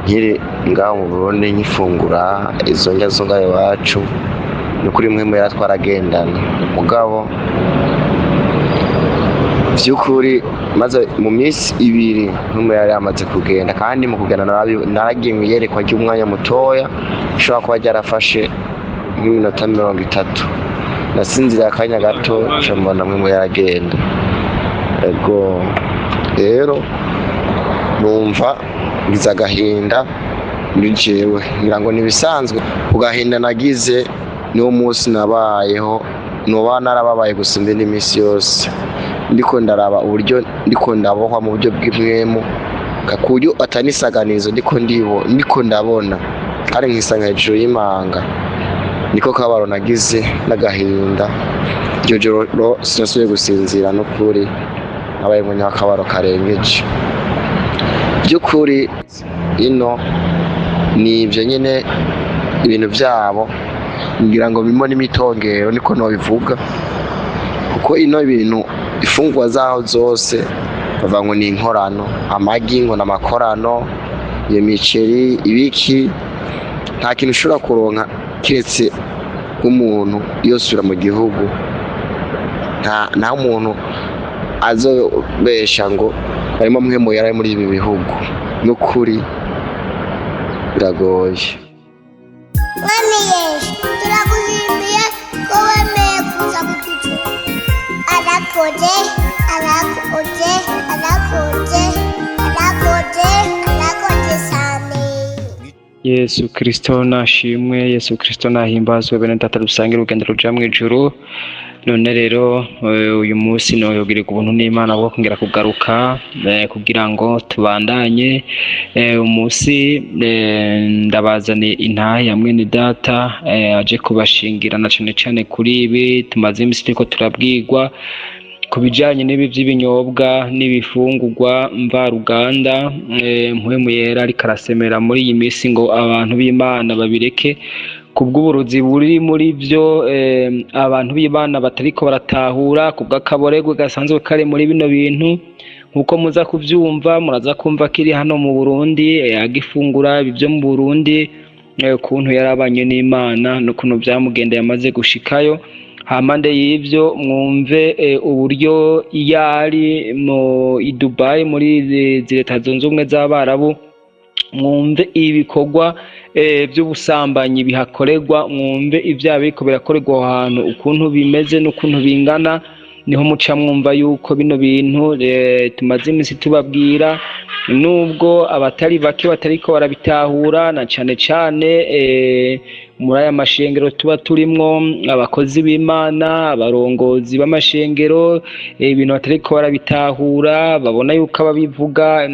Nkiri ngaho mu Burundi, nkifungura izo ndya zo ngaho iwacu, ni ukuri Mpwemu Yera twaragendana. Mugabo vy'ukuri, maze mu minsi 2 Mpwemu yari yamaze kugenda. Kandi mu kugenda naragiye mw'iyerekwa ry'umwanya mutoya, ishobora kuba ryarafashe nk'iminota 30. Nasinziriye akanya gato, nca mbona Mpwemu yaragenda. Ego, rero numva ngize agahinda muri jewe, ngira ngo nibisanzwe. Ku gahinda nagize, niwo munsi nabayeho noba narababaye gusumba indi minsi yose. Ndiko ndaraba uburyo ndiko ndabohwa mu buryo bw'impwemu, ku buryo atanisaganizo ndiko ndibo ndiko ndabona, kandi nkisanga hejuru y'imanga. Niko kabaro nagize n'agahinda. Iryo joro sinasubiye gusinzira, n'ukuri nabaye umunyakabaro karengeje. By'ukuri ino ni ibyo nyine, ibintu byabo ngira ngo birimo n'imitongero, niko nobivuga, kuko ino ibintu, ifungurwa zaho zose bavuga ngo ni inkorano, amagi ngo ni amakorano, iyo miceri ibiki, nta kintu ushobora kuronka kiretse nk'umuntu yosubira mu gihugu. Nta muntu azobesha ngo harimo Mpwemu Yera muri ibi bihugu, n'ukuri biragoye. Mwami Yesu, turagushimiye ko wemeye kuza kuducura. Arakoze, arakoze, arakoze, arakoze, arakoze cyane. Yesu Kristo nashimwe, Yesu Kristo nahimbazwe. Bene data dusangira urugendo ruja mw'ijuru, none rero uyu munsi noyogirirwa ubuntu n'Imana bwo kongera kugaruka kugira ngo tubandanye umunsi. Ndabazaniye intahe ya mwene data aje kubashingira na cane cane kuri ibi tumaze imisi turiko turabwirwa ku bijanye n'ibi vy'ibinyobwa n'ibifungurwa mvaruganda. Mpwemu Yera ariko arasemera muri iyi misi ngo abantu b'Imana babireke kubw'uburozi buri muri vyo, abantu b'Imana batariko baratahura, kubw'akaboregwe gasanzwe kari muri bino bintu. Nkuko muza kuvyumva, muraza kumva kiri hano mu Burundi, agifungura ibi vyo mu Burundi, ukuntu yarabanye n'Imana n'ukuntu vyamugendeye amaze gushikayo. Hampande y'ivyo, mwumve uburyo iyo ari mu i Dubai, muri izi Leta Zunze Ubumwe z'Abarabu, mwumve ibikorwa vy'ubusambanyi bihakorerwa, mwumve ivyaha biriko birakorerwa aho hantu ukuntu bimeze n'ukuntu bingana. Niho muca mwumva yuko bino bintu tumaze imisi tubabwira, nubwo abatari bake batariko barabitahura, na cane cane muri aya mashengero tuba turimwo, abakozi b'Imana, abarongozi b'amashengero, ibintu batariko barabitahura, babona yuko ababivuga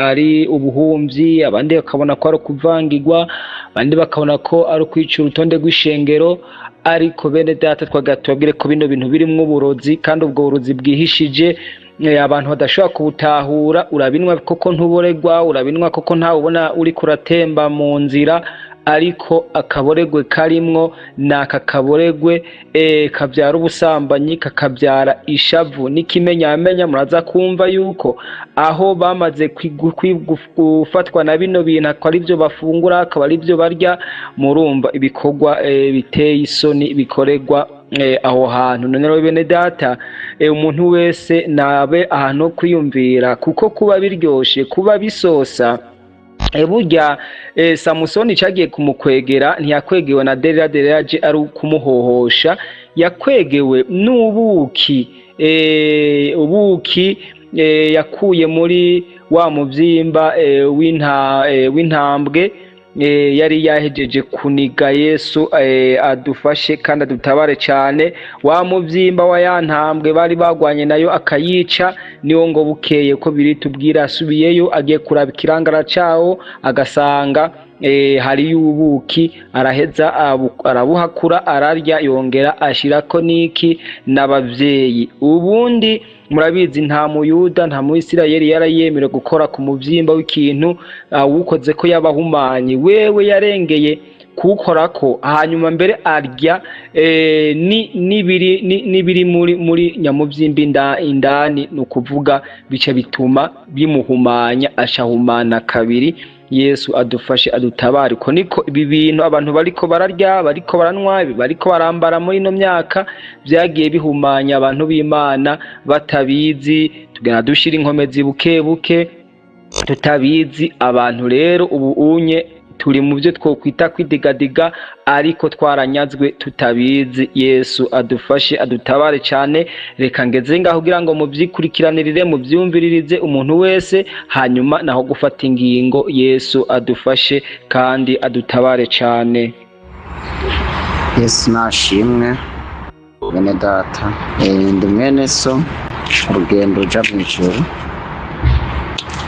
ari ubuhumvyi, abandi bakabona ko ari ukuvangirwa, abandi bakabona ko ari ukwica urutonde rw'ishengero. Ariko bene data, twagira tubabwire ko bino bintu birimwo uburozi, kandi ubwo burozi bwihishije, abantu badashobora kubutahura. Urabinwa koko ntuboregwa, urabinwa koko ntawe ubona uriko uratemba mu nzira, ariko akaboregwe karimwo ni aka kaboregwe kavyara ubusambanyi, kakavyara ishavu n'ikimenyamenya. Muraza kumva yuko aho bamaze gufatwa na bino bintu, akaba arivyo bafungura, akaba arivyo barya, murumva ibikorwa biteye isoni bikorerwa aho hantu. None rero bene data, umuntu wese nabe ahantu ho kwiyumvira, kuko kuba biryoshe, kuba bisosa, burya Samusoni cagiye kumukwegera, ntiyakwegewe na Delila. Delila aje ari ukumuhohosha, yakwegewe n'ubuki, ubuki yakuye muri wa muvyimba w'intambwe yari yahejeje kuniga. Yesu adufashe kandi adutabare cyane. Wa muvyimba wa ya ntambwe bari bagwanye nayo akayica, niwo ngo bukeye ko biri tubwira asubiyeyo agiye kuraba ikirangara cawo, agasanga hariyo ubuki, araheza arabuhakura, ararya, yongera ashirako niki n'abavyeyi. Ubundi murabizi, nta muyuda, nta muyisirayeli yari yemerewe gukora ku muvyimba w'ikintu, awukoze ko yabahumanye. Wewe yarengeye kuwukorako, hanyuma mbere arya n'ibiri muri nyamuvyimba indani, ni ukuvuga bica bituma bimuhumanya, ashahumana kabiri. Yesu adufashe, adutabare. Uko niko ibi bintu abantu bariko bararya, bariko baranywa, bariko barambara muri ino myaka vyagiye bihumanya abantu b'Imana batabizi. Tugenda dushira inkomezi buke buke tutabizi. Abantu rero ubu unye turi mu byo twokwita kwidigadiga, ariko twaranyazwe tutabizi. Yesu adufashe, adutabare cyane. Reka ngeze ngaho kugira ngo muvyikurikiranirire, muvyumviririze umuntu wese, hanyuma naho gufata ingingo. Yesu adufashe kandi adutabare cyane. Yesu nashimwe, bene data. Ndi mwene so urugendo ruja mu ijuru.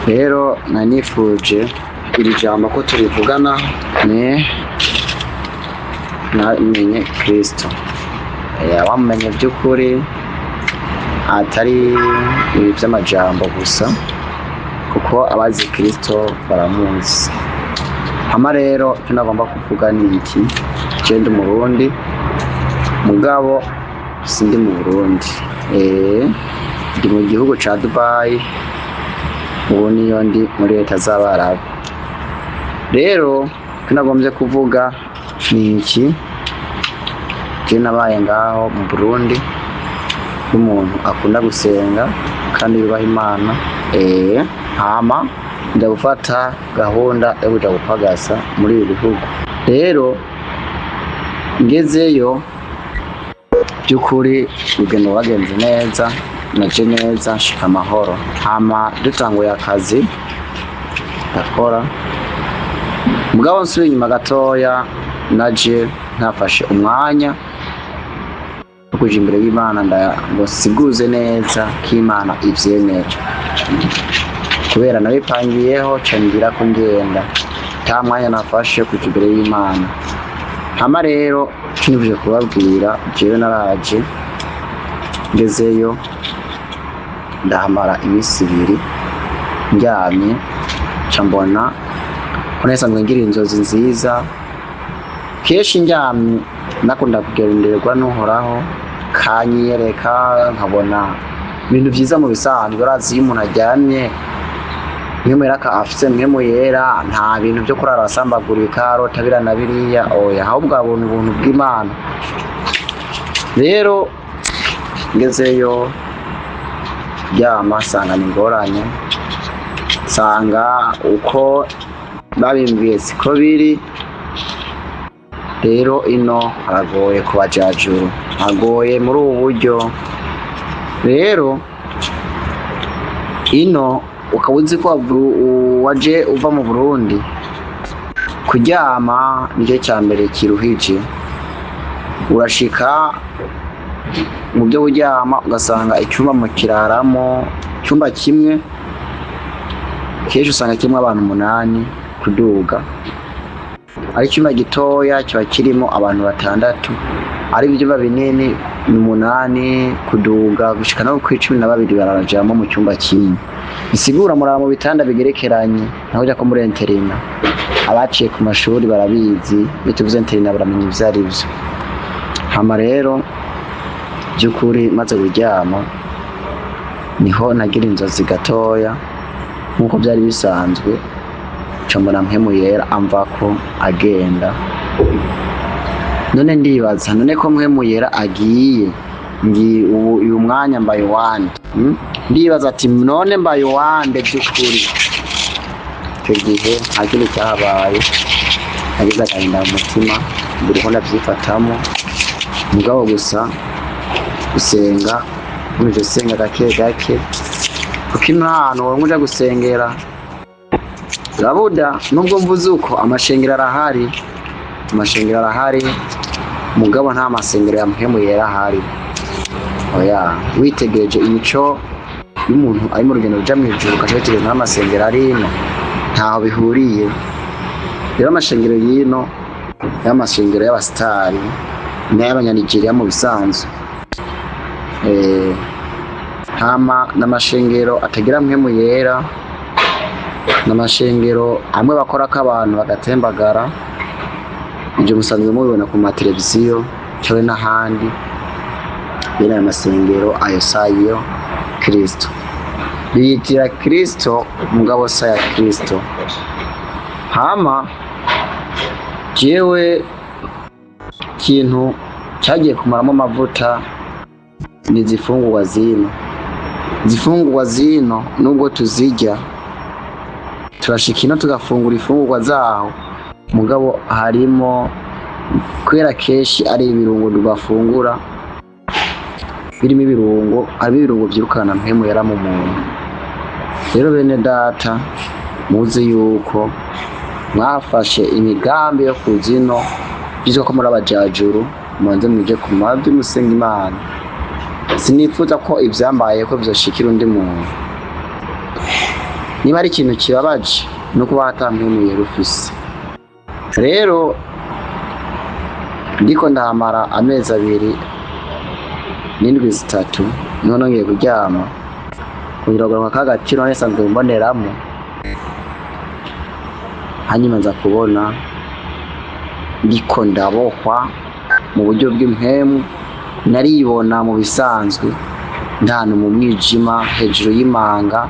Rero nanifuje iri jambo ko turivugana. Ni namenye Kristo. Abamumenye by'ukuri, atari ibi by'amajambo gusa, kuko abazi Kristo baramuzi. Hama rero icyo nagomba kuvuga ni iki: je ndi Umurundi, mugabo sindi mu Burundi. Ndi mu gihugu ca Dubai, ubu niyo ndi muri Leta z'Abarabu. Rero icyo nagombye kuvuga ni iki: je nabaye ngaho mu Burundi nk'umuntu akunda gusenga kandi yubaha Imana. Hama nja gufata gahunda yo kuja gupagasa muri ibi bihugu. Rero ngezeyo, by'ukuri urugendo rwagenze neza, naje neza, nshika amahoro. Hama dutanguye akazi, ndakora. Mugabo nsubiye inyuma gatoya, naje ntafashe umwanya wo kuja imbere y'Imana ngo siguze neza ko Imana ivyemera, kubera nabipangiyeho ca ngira ko ngenda nta mwanya nafashe kuja imbere y'Imana. Hama rero ico nifuje kubabwira, jewe naraje, ngezeyo ndahamara iminsi 2 ndyamye, nca mbona ko nasanzwe ngira inzozi nziza. Kenshi ndyamye nakunda kugendererwa n'Uhoraho, kanyiyereka, nkabona ibintu vyiza mu bisanzwe. Urazi iyo umuntu aryamye mpwemu yera afise mpwemu yera, nta bintu vyo kurara asambagurika, arota biriya na biriya, oya, ahubwo abona ubuntu bw'Imana. Rero ngezeyo kuryama, nsanga ni ingorane, nsanga uko babimbwiye siko biri. Rero ino haragoye kubajajuru, hagoye muri ubu buryo. Rero ino ukaba uzi ko waje uva mu Burundi, kuryama nicyo cya mbere kiruhije. Urashika mu byo kuryama ugasanga icyumba mukiraramo, icyumba kimwe kenshi usanga kirimo abantu 8 kuduga, ari icyumba gitoya kiba kirimo abantu 6, ari ibyumba binini ni 8 kuduga gushika no kuri 12 bararajamo mu cyumba kimwe. Bisigura murara mu bitanda bigerekeranye, naho ujya ko muri internat. Abaciye ku mashuri barabizi, iyo tuvuze internat baramenya ivyo ari vyo. Hama rero by'ukuri maze kuryama, niho nagira inzozi gatoya nk'uko byari bisanzwe, nca mbona mpwemu yera amvako agenda. None ndibaza, none ko mpwemu yera agiye, ngi ubu uyu mwanya mbaye uwande? Ndibaza ati none mbaye uwande by'ukuri? Icyo gihe nta kindi cyahabaye, nagize agahinda mu mutima, mbura uko ndavyifatamo. Mugabo gusa gusenga, nkomeje gusenga gake gake, kuko ino hantu wowe uja gusengera rabuda. Nubwo mvuze uko, amashengero arahari, amashengero arahari, mugabo nta masengero ya mpwemu yera ahari, oya. Witegereje imico y'umuntu ari mu rugendo ruja mw'ijuru, ugaca witegereza n'amasengero ari ino, ntaho bihuriye. Rero amashengero y'ino y'amasengero y'abasitari n'ay'abanyanigeriya mu bisanzwe, hama n'amashengero atagira mpwemu yera, n'amashengero amwe bakorako abantu bagatembagara. Ibyo musanzwe mubibona ku mateleviziyo cyangwa n'ahandi. Bene ayo masengero ayo sayo Kristo, biyitira Kristo mugabo saya Kristo. Hama jewe ikintu cyagiye kumaramo amavuta ni izifungurwa zino. Izifungurwa zino nubwo tuzirya, turashika ino tugafungura ifungurwa zaho, mugabo harimo kubera kenshi ari ibirungo tugafungura birimo ibirungo, harimo ibirungo vyirukana mpwemu yera mu muntu. Rero bene data, muzi yuko mwafashe imigambi yo kuza ino, vyitwa ko muri abajajuru, mubanze muje ku mavi musenga Imana. Sinifuza ko ivyambayeko vyoshikira undi muntu. Niba ari ikintu kibabaje, ni ukuba ata mpwemu yera ufise. Rero ndiko ndahamara amezi 2 n'indwi 3, niho nongeye kuryama kugira ngo ka gaciro nsanzwe mboneramo. Hanyuma nza kubona ndiko ndabohwa mu buryo bw'impwemu. Naribona mu bisanzwe ndahanu mu mwijima hejuru y'imanga,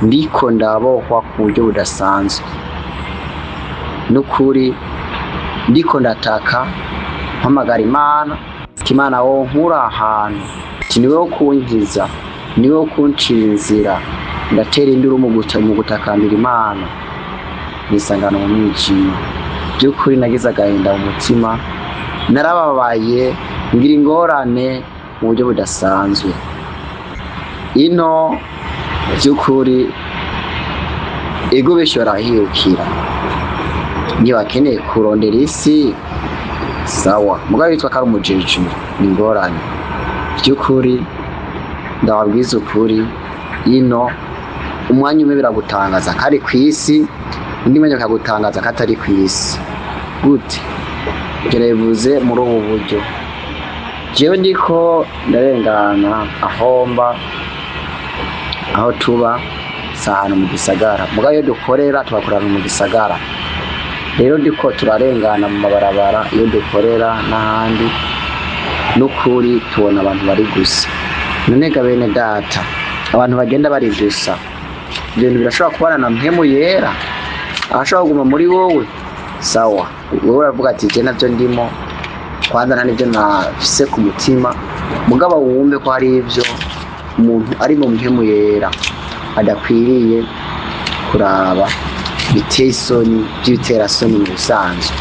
ndiko ndabohwa ku buryo budasanzwe. N'ukuri ndiko ndataka, mpamagara Imana, ati Imana wonkura ahantu, ati niwe wo kunkiza, niwe wo kuncira inzira. Ndatera induru mu gutakambira Imana, nisangana mu mwijima. By'ukuri nagize agahinda mu mutima, narababaye, ngira ingorane mu buryo budasanzwe. Ino by'ukuri ego benshi barahirukira, ntibakeneye kurondera isi, sawa, mugabo yitwa ko ari umujejuru ni ingorane. By'ukuri ndababwiza ukuri, ino umwanya umwe biragutangaza ko ari kw'isi, undi mwanya bikagutangaza ko atari kw'isi. Gute? Ivyo nabivuze muri ubu buryo. Jewe ndiko ndarengana ahomba, aho tuba si ahantu mu gisagara, mugabo iyo dukorera tubakorera mu gisagara. Rero ndiko turarengana mu mabarabara iyo dukorera n'ahandi, n'ukuri tubona abantu bari gusa. None ga bene data, abantu bagenda bari gusa, ibyo bintu birashobora kubana na mpwemu yera ashobora kuguma muri wowe? Sawa, wowe uravuga ati je navyo ndimo, kwanza nta nivyo nafise ku mutima, mugabo wumve ko hari ivyo umuntu ari mu mpwemu yera adakwiriye kuraba, biteye isoni, by'ibiterasoni mu bisanzwe.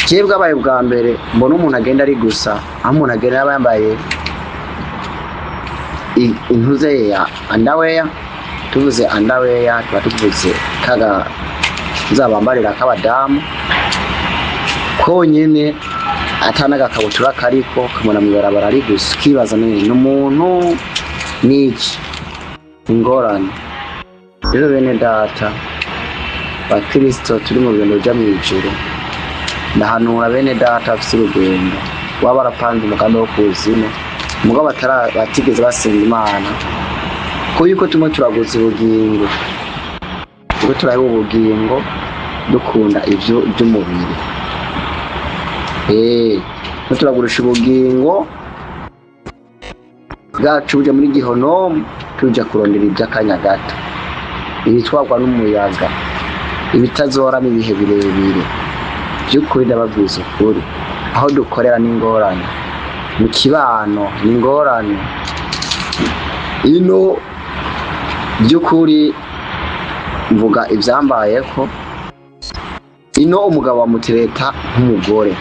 Jewe bwabaye bwa mbere mbona umuntu agenda ari gusa, aho umuntu agenda aba yambaye impuzu ya underwear. Tuvuze underwear tuba tuvuze kaga nzabambarira k'abadamu konyene, ata n'agakabutura kariko, kamona mw'ibarabara ari gusa, ukibaza none ni umuntu niki? Ingorane. Rero bene data bakristo turi mu rugendo ruja mw'ijuru, ndahanura bene data bafise urugendo, baba barapanze umugambi wo kuza ino, mugabo batigeze basenga Imana, ko yuko tumwe turaguza ubugingo, turiko turahewa ubugingo dukunda ivyo by'umubiri. Turagurisha ubugingo bwacu buja muri gihonomu, tuja kurondera iby'akanya gato, ibitwarwa n'umuyaga, ibitazorama ibihe birebire. By'ukuri ndababwiza ukuri, aho dukorera n'ingorane, mu kibano n'ingorane. Ino by'ukuri mvuga ivyambayeko. Ino umugabo bamutereta nk'umugore,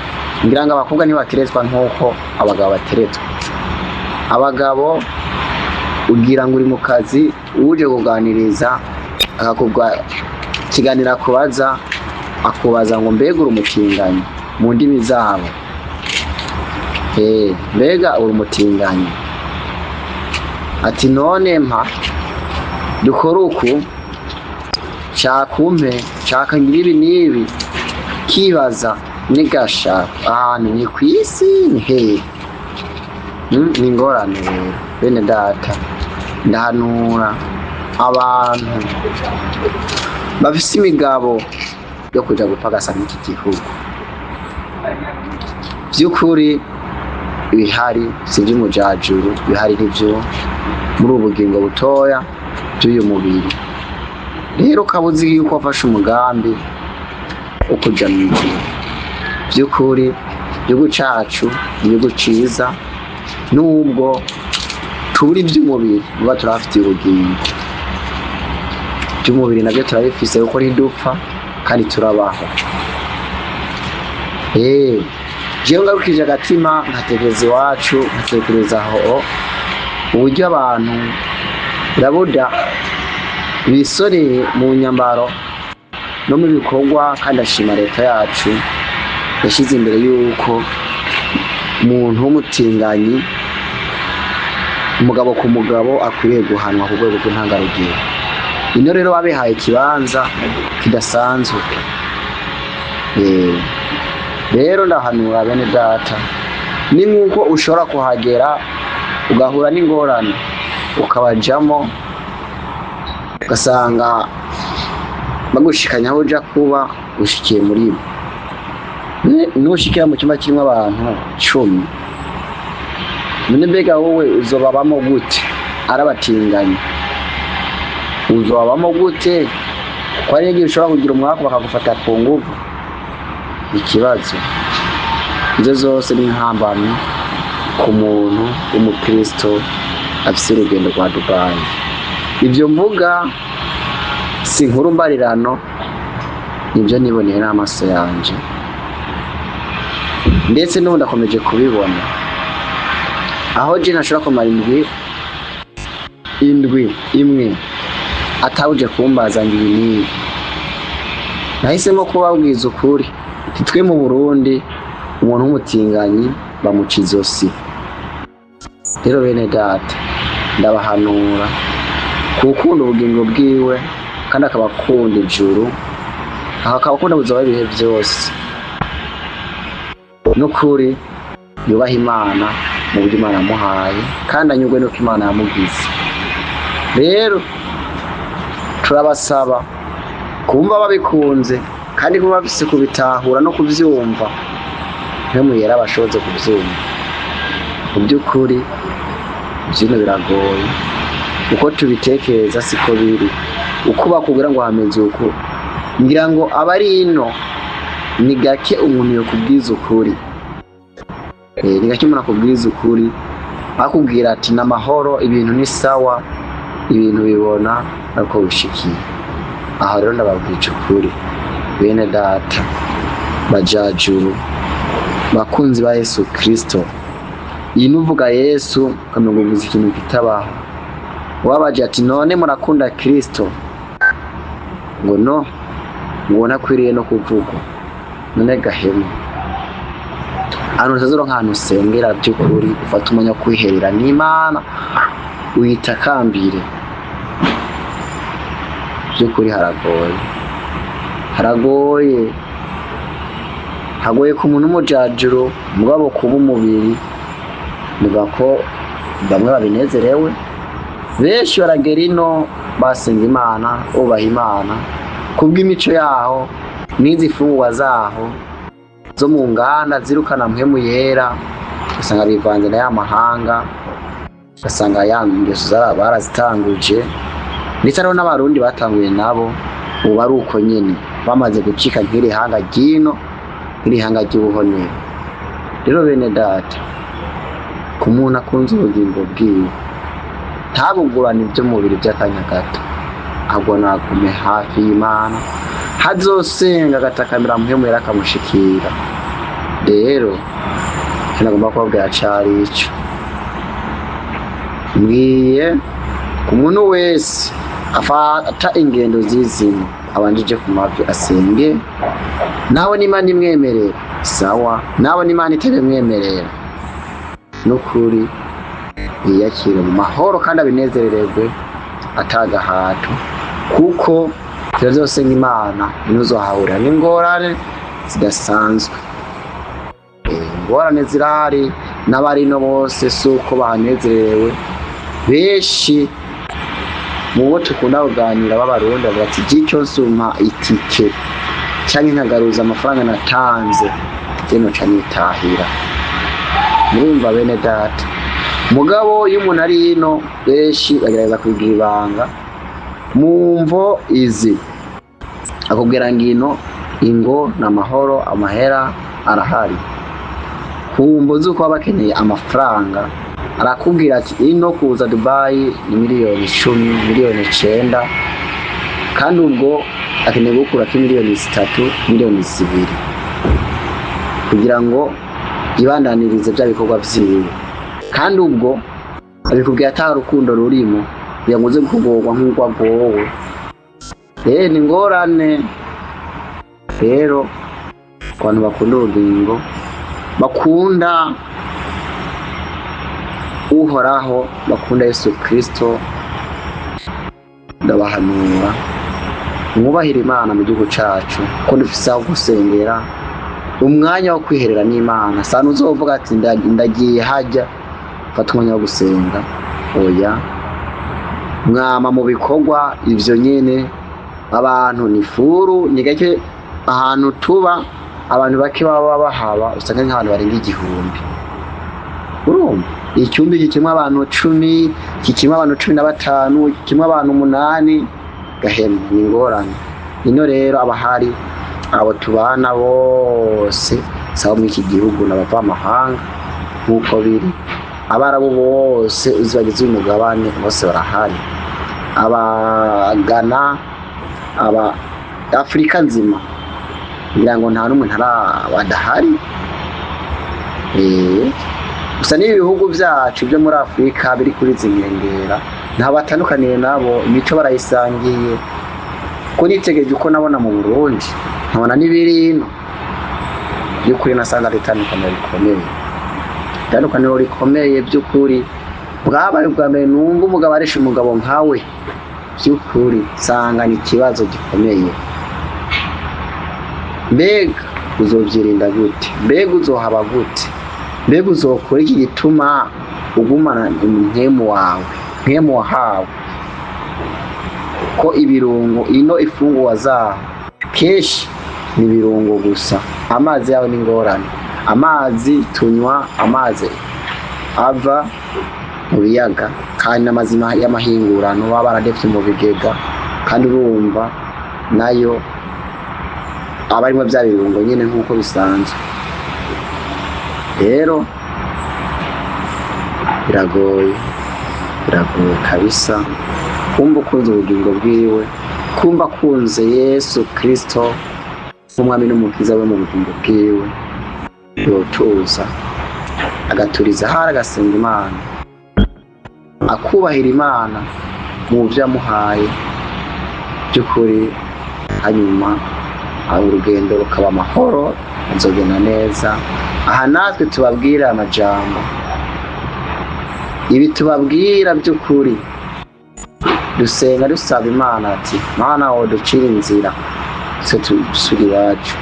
ngira ngo abakobwa ntibateretswa nk'uko abagabo bateretswa. Abagabo ugira ngo uri mu kazi, uje kuganiriza akakubwa ikiganiro, akubaza, akubaza ngo mbega uri umutinganyi mu ndimi zabo, mbega uri umutinganyi? Ati none mpa dukore uku, shaka umpe, shaka ngira ibi n'ibi. Kibaza nigasha ahantu ni kw'isi ni hehe? Ni ingorane. Rero bene data, ndahanura abantu bafise imigabo yo kuja gupagasa muri iki gihugu, vy'ukuri ibihari si ivy'umujajuru, ibihari nivyo muri ubu bugingo butoya by'uyu mubiri. Rero ukaba uzi yuko wafashe umugambi wo kuja mu ijuru. By'ukuri igihugu cacu ni igihugu ciza, nubwo tubura iby'umubiri, muba turahafitiye ubugingo. Iby'umubiri nabyo turabifise kuko ntidupfa kandi turabaho. Jewe ngarukije agatima, nkatekereza iwacu, nkatekereza aho uburyo abantu rabuda bisoreye mu nyambaro no mu bikorwa. Kandi ashima leta yacu yashyize imbere yuko umuntu w'umutinganyi, umugabo ku mugabo, akwiriye guhanwa ku rwego rw'intangarugero. Ino rero babihaye ikibanza kidasanzwe. Rero ndahanura bene data, ni nk'uko ushobora kuhagera ugahura n'ingorane, ukabajamo, ugasanga bagushikanya aho uja kuba ushikiye muri bo. Nushikira mu cyumba kirimo abantu 10, none mbega wowe uzobabamo gute? Arabatinganya, uzobabamo gute? Kuko hari n'igihe ushobora kugira umwaku bakagufata ku nguvu. Ikibazo izo zose ni intambamyi ku muntu w'umukristo afise urugendo rwa Dubayi. Ibyo mvuga si inkuru mbarirano, nibyo niboneye n'amaso yanje, ndetse n'ubu ndakomeje kubibona, aho je ntashobora kumara indwi imwe atawuje kumbaza ngo ibi n'ibi. Nahisemo kubabwiza ukuri. Twe mu Burundi umuntu w'umutinganyi bamuca izosi. Rero bene data, ndabahanura gukunda ubugingo bwiwe, kandi akaba akunda ijuru, akaba akunda ubuzima bw'ibihe byose. N'ukuri yubaha Imana mu buryo Imana yamuhaye, kandi anyurwe n'uko Imana yamugize. Rero turabasaba kumva babikunze, kandi kuba bafise kubitahura no kuvyumva, ntimuyera bashoboze kuvyumva. Mu by'ukuri vyino biragoye, uko tubitekereza siko biri, uko bakubwira ngo hameze uku, ngira ngo abari ino ni gake umuntu yokubwiza ukuri. Ni gake umuntu akubwiza ukuri, akubwira ati n'amahoro, ibintu ni sawa, ibintu bibona ariko bishikiye aho. Rero ndababwije ukuri, bene data bajajuru, bakunzi ba Yesu Kristo, iyi nuvuga Yesu ukamengo uvuze ikintu kitabaho. Wabaje ati: "None murakunda Kristo?" Ngo no, ngo nakwiriye no kuvugwa. None gahemu, ahantu utazoronka ahantu usengera by'ukuri, ufata umwanya wo kwiherera n'Imana, uyitakambire by'ukuri, haragoye, haragoye, hagoye ku muntu w'umujajuro. Mugabo kuba umubiri, niba ko bamwe babinezerewe, benshi baragera ino basenga Imana, bubaha Imana, kubw'imico yaho n'izi fungwa zaho zo mu nganda zirukana mpwemu yera, ugasanga bivanze na ya mahanga, ugasanga ya ngeso barazitanguje. Ndetse hariho n'Abarundi batanguye nabo, ubu ari uko nyene bamaze gucika nk'iri hanga ry'ino, nk'iri hanga ry'ubuhonero. Rero bene data, ku muntu akunze ubugingo bwiwe, ntabugurane iby'umubiri by'akanya gato, ahubwo nagume hafi y'Imana, hazosenga agatakamira mpwemu yera akamushikira. Rero icyo nagomba kubabwira cari ico. Mbwiye ku muntu wese afata ingendo z'izina, abanjije ku mavi asenge, nawe n'Imana imwemerera sawa, nawe n'Imana itabimwemerera, n'ukuri yiyakire mu mahoro kandi abinezerererwe atagahato, kuko ivyo vyose nk'Imana ntuzohahurira n'ingorane zidasanzwe. Ingorane zirahari, n'abarino bose si uko bahanezerewe. Benshi mu bo tukunda kuganira b'Abarundi bavuga ati: "Icyo nsumpa itike canke nkagaruza amafaranga natanze, je noca nitahira." Murumva bene data, mugabo iyo umuntu ari ino, benshi bagerageza kubigira ibanga. Mu mvo izi akubwira ngino ingo ni amahoro, amahera arahari. Ku mvo z'uko baba bakeneye amafaranga, arakubwira ati ino kuza Dubai ni miliyoni 10, miliyoni 9, kandi ubwo akeneye gukurako miliyoni 3, miliyoni 2 kugira ngo yibandanirize bya bikorwa vyiwe. Kandi ubwo abikubwiye ata rukundo rurimo, kugira ngo uze kugorwa nk'uko agowe. Ni ingorane rero ku bantu bakunda ubugingo, bakunda Uhoraho, bakunda Yesu Kristo. Ndabahanura mwubahire Imana mu gihugu cacu, ko dufise aho gusengera, umwanya wo kwiherera n'Imana. Sana uzovuga ati ndagiye hajya fata umwanya wo gusenga. Oya, mwama mu bikorwa ivyo nyene. Abantu ni furu, ni gake ahantu tuba abantu bake baba bahaba, usanga nk'abantu barenga 1000. Urumva icyumba iki kimwe abantu 10, iki kimwe abantu 15, iki kimwe abantu 8. Gahema ni ingorane. Ino rero abahari, abo tubana bose sabo muri iki gihugu n'abavamahanga nk'uko biri. Abarabu bose uzi bagize uyu mugabane bose barahari, abagana, aba Afurika nzima, ngira ngo nta n'umwe ntara badahari. Gusa n'ibi bihugu byacu byo muri Afurika biri kuri izi nkengera nta batandukaniye nabo, imico barayisangiye. Ko nitegereje uko nabona mu Burundi nkabona n'ibiri ino, by'ukuri nasanga ari itandukaniro rikomeye, itandukaniro rikomeye by'ukuri. Bwabaye ubwa mbere numva umugabo aresha umugabo nkawe, by'ukuri nsanga ni ikibazo gikomeye. Mbega uzovyirinda gute? Mbega uzohaba gute? Mbega uzokora iki gituma ugumana impwemu wawe, mpwemu wahawe? Ko ibirungo ino, ifungurwa zaho kenshi ni ibirungo gusa. Amazi yawe ni ingorane. Amazi tunywa, amazi ava mu biyaga, kandi n'amazi y'amahingurano baba baradefye mu bigega, kandi urumva nayo aba arimo bya birungo nyine nk'uko bisanzwe. Rero biragoye, biragoye kabisa. Kumva ukunze ubugingo bwiwe, kumva akunze Yesu Kristo nk'umwami n'umukiza we mu bugingo bwiwe, yotuza agaturiza hari, agasenga Imana, akubahira Imana mu byo yamuhaye by'ukuri, hanyuma urugendo rukaba amahoro, azogenda neza. Aha natwe tubabwira amajambo, ibi tubabwira by'ukuri, dusenga dusaba Imana ati Mana woducira inzira twe dusubire iwacu,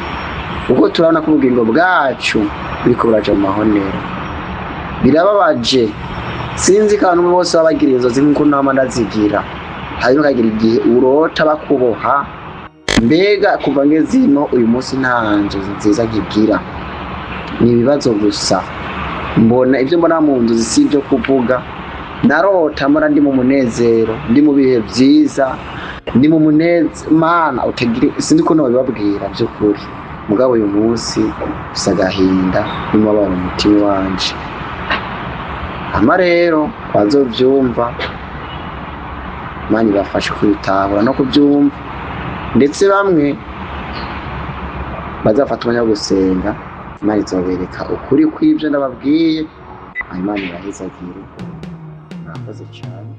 kuko turabona ko ubugingo bwacu buriko buraja mu mahonero. Birababaje. Sinzi ko abantu bose baba bagira inzozi nk'uko nama ndazigira, hanyuma ukagira igihe urota bakuboha. Mbega kuva ngeze ino uyu munsi nta nzozi nziza nkigira, ni ibibazo gusa mbona. Ibyo mbona mu nzozi si ibyo kuvuga. Narota mbona ndi mu munezero, ndi mu bihe byiza, ndi mu munezero Mana utagira, sinzi ko nobibabwira by'ukuri. Mugabo uyu munsi gusa agahinda n'umubabaro mu mutima wanje. Ama rero bazovyumva, Imana ibafashe kubitahura no kubyumva, ndetse bamwe bazafata umwanya wo gusenga, Imana izobereka ukuri kw'ibyo ndababwiye. Imana ibahezagire, murakoze cyane.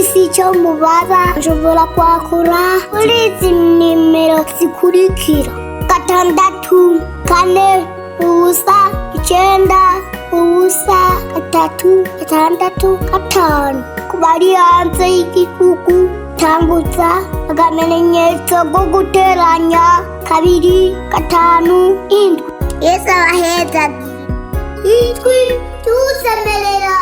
Isi icyo mubaza, nshobora kwakura kuri izi nimero zikurikira: 640 90 3 6 5. Ku bari hanze y'igihugu, tangutsa akamenyetso ko guteranya 257. Yesu abaheza ijwi tusemerera.